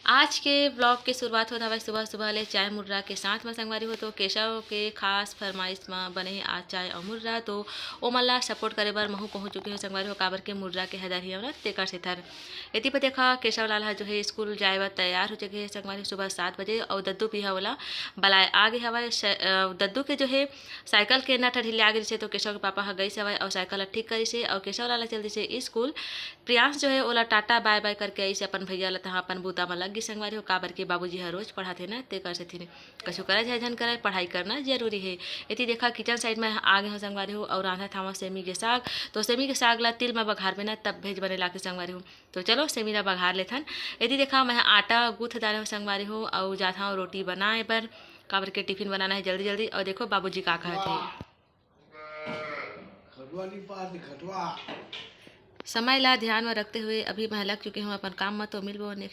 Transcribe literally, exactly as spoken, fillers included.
आज के vlog के शुरुआत होत हवय सुबह सुबह ले चाय मुर्रा के साथ म संगवारी हो। तो केशव के खास फरमाइश म बने हे आज चाय अउ मुर्रा, तो ओमन ला support करे बर महू पहुंच चुके हो संगवारी हो, काबर के मुर्रा के हदर ही ना तेकर सेथर। एती पर देखा केशव लाल ह जो है स्कूल जाए बर तैयार हो चुके हे संगवारी हो सुबह सात बजे, अउ दद्दू भी ह ओला बलाए आ गे हवय। श-, अ, दद्दू के जो है साइकिल के नट ह ढिल्ला गे रिहिसे, तो केशव के पापा ह गइस हवय अउ साइकिल ला ठीक करिस हे अउ केशव लाल ह चल दिस हे स्कूल। प्रियांश जो है ओला टाटा बाय बाय करके आइस अपन भैया ला, तहाँ अपन बूता म लग गिस संगवारी हो, काबर के बाबूजी ह रोज पढ़ाथे ना, तेकर सेती कछु करय चाहे झन करय, पढ़ाई करना जरूरी हे। एती देखा किचन साइड में आ गे हो संगवारी हो अउ रांधत हावं सेमी के साग। तो सेमी के साग ला तिल म बघारबे ना, तब भेज बने लागथे संगवारी हो। तो चलो सेमी ला बघार लेथन। एती देखा मैं आटा गूंथ डारे हो संगवारी हो अउ जात हावं रोटी बनाए बर, काबर के टिफिन बनाना हे जल्दी जल्दी। अउ देखो बाबूजी का कहत हे। खटुआ नहीं पास, खटुआ। समय ला ध्यान में रखते हुए अभी मैं लग चुके हूँ अपन काम में, तो मिलबो next